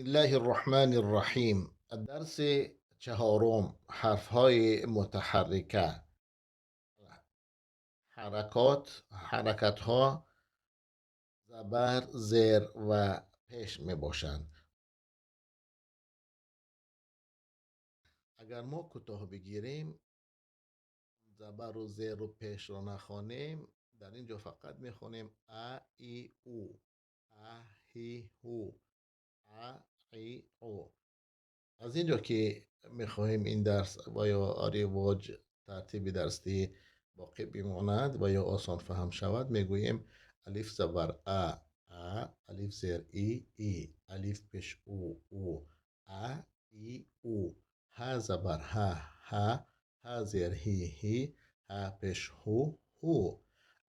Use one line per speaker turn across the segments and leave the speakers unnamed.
الله الرحمن الرحیم. درس چهارم، حرفهای متحرکه. حرکات، حرکتها زبر، زیر و پیش می باشند. اگر ما کوتاه بگیریم، زبر و زیر و پیش را نخوانیم، در اینجا فقط میخوانیم ا ای او، ا هی هو، ا ای او. از اینجا که میخواهیم این درس و یا رواج ترتیب درسی باقی بماند و یا آسان فهم شود، میگوییم الف زبر ا، ا، الف زیر ای، ای، الف پیش او، او، ا ای او، ه زبر ه، ه، ه زیر هی، هی، ه پیش هو، هو،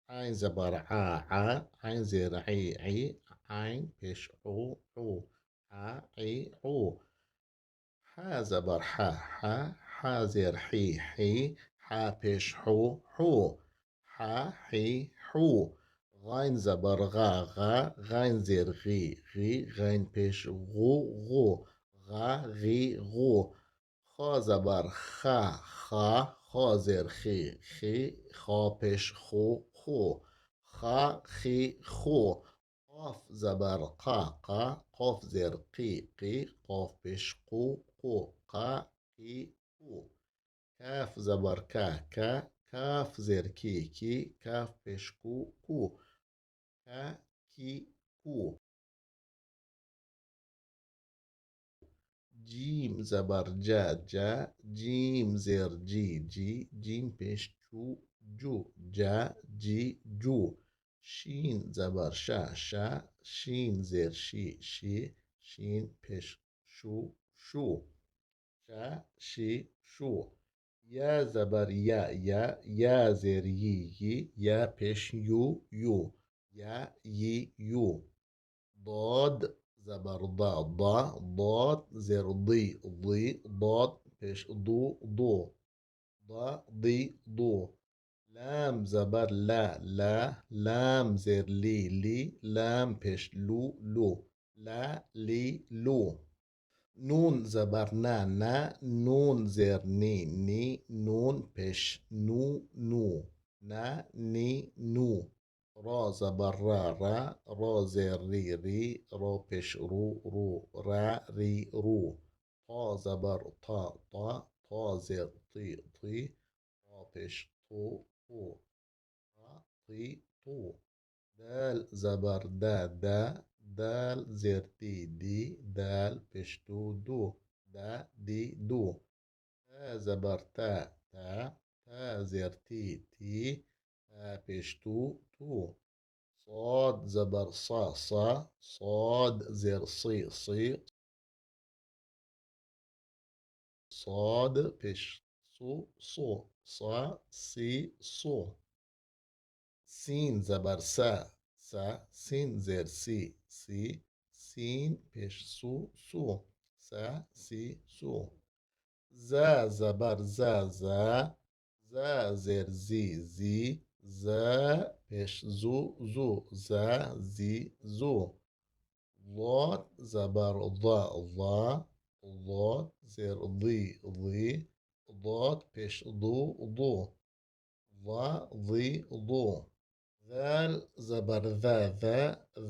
عین زبر ع، ع، عین زیر عی، عی، عین پیش عو، عو، ع عی عو، ح زبر ح، ح، ح زیر حی، حی، ح پیش حو، حو، ح حی حو، غین زبر غ، غ، غین زیر غی، غی، غین پیش غو، غو، غ غی غو، خا زبر خ، خ، خا زیر خی، خی، خا پیش خو، خو، خ خی خو، قاف زبر ق، ق، قاف زیر قی، قی، قاف پیش قو، قو، ق قی قو، کاف زبر ک، ک، کاف زیر کی، کی، کاف پیش کو، کو، ک کی کو، جیم زبر ج، ج، جیم زیر جی، جی، جیم پیش چو، جو، ج جی جو، شین زبر ش، ش، شین زیر شی، شی، شین پیش شو، شو، ش شی شو، یا زبر یا، یا، یا زیر یی، یی، یا پیش یو، یو، یا یی یو، ضاد زبر ضا، ضا، ضاد زیر ضی، ضی، ضاد پیش ضو، ضو، ضا ضی ضو، لام زبر لا، لا، لام زیر لی، لی، لام پیش لو، لو، لا لی لو، نون زبر نا، نا، نون زیر نی، نی، نون پیش نو، نو، نا نی نو، را زبر را، را، را زیر ری، ری، را پیش رو، رو، را ری رو، طا زبر طا، طا، طا زیر طی، طی، طا پیش طو، طو، طا طی طو، دال زبر دا، دا، دال زیر دی، دی، دال پیش دو، دو، دا دی دو، تا زبر تا، تا، تا زیر تی، تی، تا پیش تو، تو، صاد زبر صا، صا، صاد زیر صی، صی، صاد پیش صو، صو، صا صی صو، سین زبر سا، سا، سین زیر سی، سی، سین پیش سو، سو، سا سی سو، زا زبر زا، زا، زا زیر زی، زی، زا پیش زو، زو، زا زی زو، ضاد زبر ضا، ضا، ضاد زیر ضی، ضی، ضاد پیش ضو، ضو، ضا ضی ضو، ذال زبر ذا، ذا،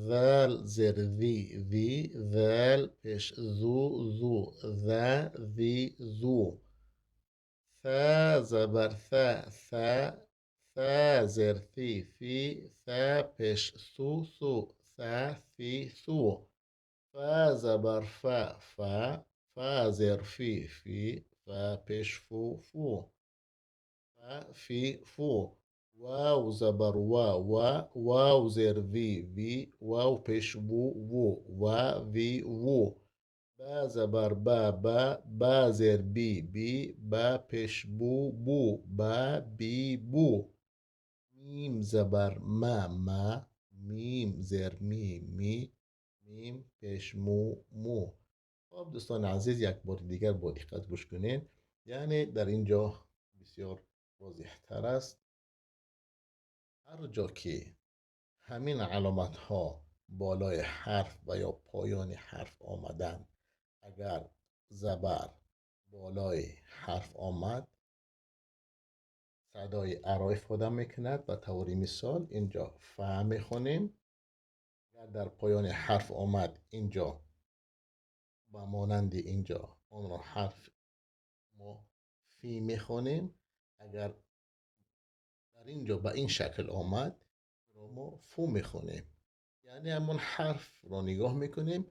ذال زیر ذی، ذی، ذال پیش ذو، ذو، ذا ذی ذو، ثا زبر ثا، ثا، ثا زیر ثی، ثی، ثا پیش ثو، ثو، ثا ثی ثو، فا زبر فا، فا، فا زیر فی، فی، فا پیش فو، فو، فا فی فو، واو زبر وا، وا، واو زیر وی، وی، واو پیش وو، وو، وا وی وو، با زبر با، با، با زیر بی، بی، با پیش بو، بو، با بی بو، میم زبر ما، ما، میم زیر می، می، میم پیش مو، مو. خب دوستان عزیز، یک بار دیگر با دقت گوش کنین، یعنی در اینجا بسیار واضح تر است. هر جا که همین علامت ها بالای حرف و یا پایان حرف آمدن، Агар забар болои ҳарф омад, садои а-ро ифода мекунад. Ба таври мисол, инҷо фа мехонем. Агар дар поёни ҳарф омад, инҷо ба монанди инҷо онро ҳарф мо фи мехонем. Агар дар инҷо ба ин шакл омад, мо фу мехонем. Яъне ҳамон ҳарфро нигоҳ мекунем,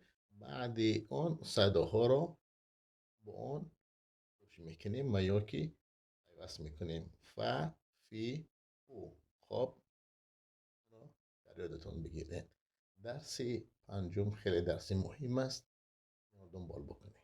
баъди он садоҳоро бо он гӯш мекунем ва ё ки пайваст мекунем. Фа, фи, фу. Хоб, дар ёдатон бигиред. Дарси панҷум хеле дарси муҳим аст, дунбол бикунед.